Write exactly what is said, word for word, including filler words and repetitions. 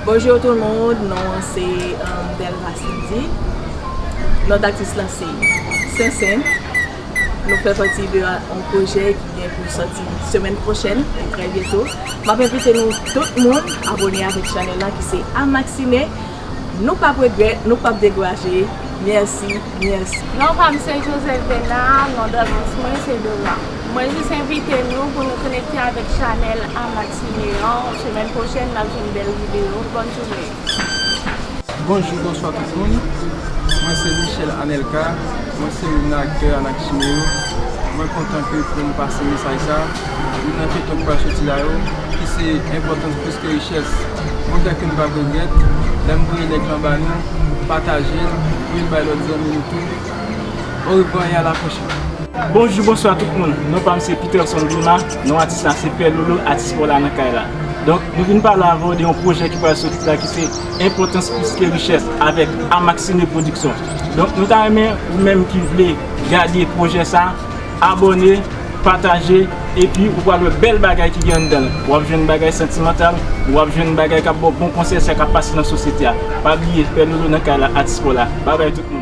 Bonjou tout moun, non an se um, Delva Cindy. Nòt atis lan se Sensen. Nou fè pati de yon pwojè ki gen pou sòti semèn pwochèn, e trè byento. M ap envite nou tout moun abòne avèk chanèl la ki se Amaxine. Nou p ap regrèt, nou p ap dekouraje. Mèsi, mèsi. Non pa m se Joseph Bernard, non dòmans mwen se Dora. Mwen jis envite nou pou nou konekte avèk chanèl Amaxine an. Semèn pwochèn n ap jwenn bèl videyo. Bòn jounen. Bonjou, bonswa tout moun. Mwen se Michel Anelka. Mwen se youn nan aktè Amaxine yo. Mwen kontan ke pou m pase mesaj sa. Youn nan feyton k pral soti la yo, ki se enpòtans plis ke richès. Mwen kwè ke n p ap regrèt. Lè m voye link lan ba nou, pataje l, voye l bay lòt zanmi nou tou. Orevwa e a la pwochèn. Bonjou, bonswa tout moun. Non pa m se Peterson Vilma, non atis la se Pè Lolo, atis pa w la nan kay la. Donk, nou vin pale avè w de yon pwojè ki pral soti la ki se Enpòtans plis ke richès avèk Amaxine Production. Donk, nou ta renmen ou menm ki vle gade pwojè sa, abòne, pataje, epi ou pral wè bèl bagay ki gen anndan l. W ap jwenn bagay santimantal, w ap jwenn bagay k ap ba w bon konsèy sa k ap pase nan sosyete a. Pa bliye, Pè Lolo nan kay la, atis pa w la. Babay tout moun.